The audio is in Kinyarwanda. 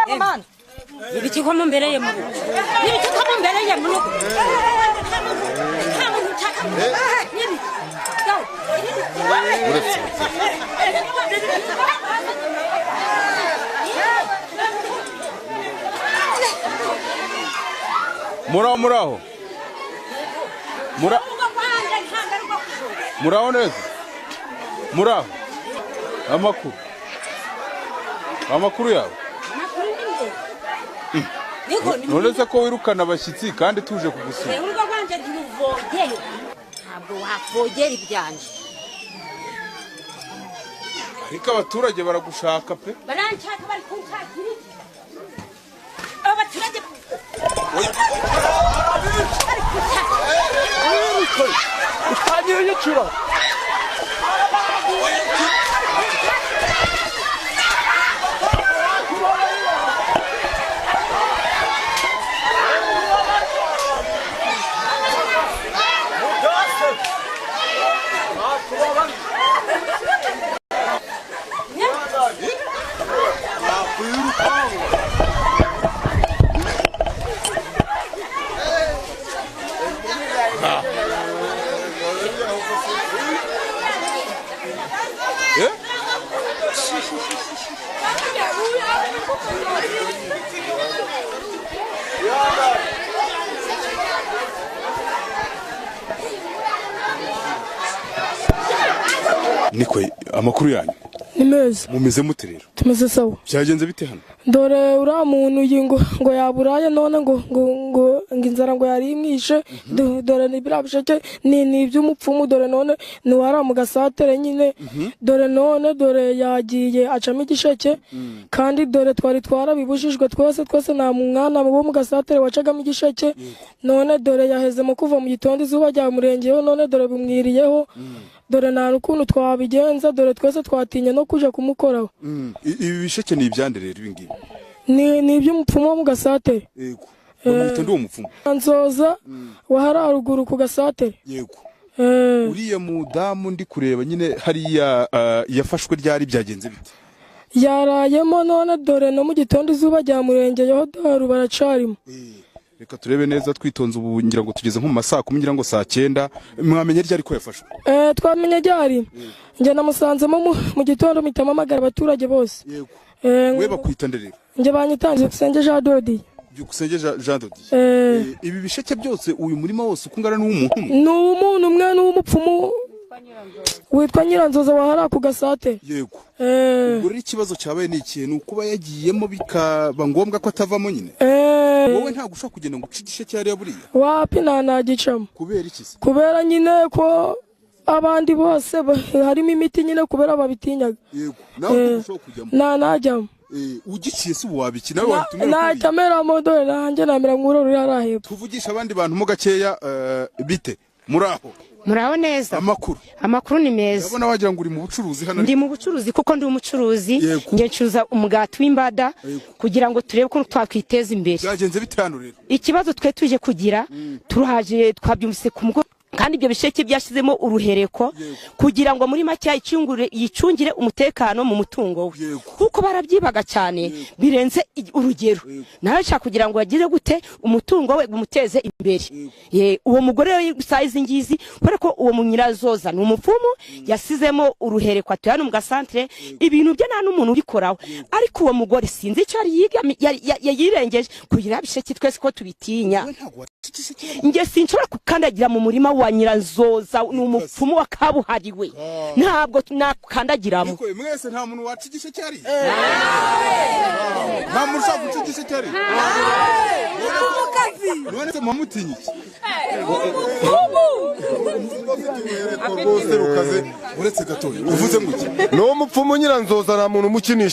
Ego mana. Ibiki ko mumbereye mu rugo? Ibiki ko mumbereye mu rugo? Nta muntu nshaka mu rugo. N'ibiki? Uretse muraho muraho Urugo rwanjye ntabwo ari urwo kujura. Muraho neza, muraho, amakuru, amakuru yawe? Amakuru ni meza. Niko ni None se ko wirukana abashyitsi kandi tuje kugusura? Urugo rwanjye ntiruvogere. Ntabwo wavogera ibyanjye. Ariko abaturage baragushaka pe. Baranshaka, bari kunshakira iki? Abo baturage bari kunshakira. Utangiye unyicura. Eh? Niko, amakuru yanyu? Ni meza. Mumeze mute rero? Tumeze sawa. Byagenze bite hano? Dore uriya muntu iyi ngo yaburaye, none ngo inzara ngo yari imwishe. Dore ni biriya bisheke ni iby'umupfumu. Dore none ni wari mu gasatere nyine. Dore none dore yagiye acamo igisheke, kandi dore twari twarabibujijwe twese twese, nta mwana wo mu gasatere wacagamo igisheke. None dore yahezemo kuva mu gitondo, izuba ryamurengeyeho, none dore bumwiriyeho. Dore nta n'ukuntu twabigenza, dore twese twatinye no kuja kumukoraho. Ibi bisheke ni ibyande rero ibi ngibi? Ni iby'umupfumu wo mu gasatere. Yego, bamwita ndi uwo mupfumu? Nzoza wahari haruguru ku gasatere. Yego. Eh. Uriya mudamu ndi kureba nyine hariya, yafashwe ryari? Byagenze bite? Yarayemo, none dore no mu gitondo izuba ryamurengeyeho, dore baracarimo. Reka turebe neza twitonze. Ubu ngira ngo tugeze nko mu ma 10:00, ngira ngo saa 9. Mwamenye ryari ko yafashwe? Twamenye ryari, njye namusanzemo mu gitondo, mpita mpamagara abaturage bose. Yego. Eh. We bakwita nde rero? Njye banyitanze Byukusenge Jean Dodiye. Byukusenge Jean Dodiye. Eh. Ibi bisheke byose, uyu murima wose uko ungana, n'uw'umuntu umwe? Ni uw'umuntu umwe, ni uw'umupfumu witwa Nyiranzoza wahari ku gasatere. Yego. Eh. Ubwo rero ikibazo cyabaye ni ikintu ni ukuba yagiyemo bikaba ngombwa ko atavamo nyine. Eh. Wowe ntabwo ushobora kugenda ngo uce igisheke hariya buriya? Wapi, nta nagicamo. Kubera iki se? Kubera nyine ko abandi bose harimo imiti nyine, kubera babitinyaga. Yego, nawe ntabwo ushobora kujyamo? Nta najyamo. Ugiciye se ubu wabiki nawe, wahita umera kuriya? Nahita meramo, dore nanjye namera nk'uro ruri hariya hepfo. Tuvugisha abandi bantu mo gakeya. Bite, muri aho? Muraho neza. Amakuru? Amakuru ni meza. Ndabona wagira ngo uri mu bucuruzi hano. Ndi mu bucuruzi kuko ndi umucuruzi. Yego. Njye ncuruza umugati w'imbada kugira ngo turebe ko twakwiteza imbere. Byagenze bite hano rero? Ikibazo twe tuje kugira, turaje twabyumvise ku mugoroba, kandi ibyo bisheke byashyizemo uruhereko kugira ngo muri make yicungire umutekano mu mutungo we, kuko barabyibaga cyane birenze urugero. Nawe ashaka kugira ngo agire gute umutungo we, umuteze imbere. Uwo mugore rero saa izi ngizi, kubera ko uwo munyirazoza ni umupfumu, yasizemo uruhereko, atuye hano mu gasantere, ibintu bye nta n'umuntu ubikoraho. Ariko uwo mugore sinzi icyo yari yirengeje kugira bisheke, twese ko tubitinya. Wowe ntabwo waca igisheke? Njye sinshobora gukandagira mu murima wa Nyiranzoza, ni umupfumu wa kabuhariwe, ntabwo nakandagiramo. Niko, mwese nta muntu waca igisheke hariya? Nta muntu ushobora guca igisheke hariya? None se muba mutinya iki? Rwose rukaze. Uretse gatoya, uvuze ngo iki? Ni umupfumu Nyiranzoza, nta muntu umukinisha.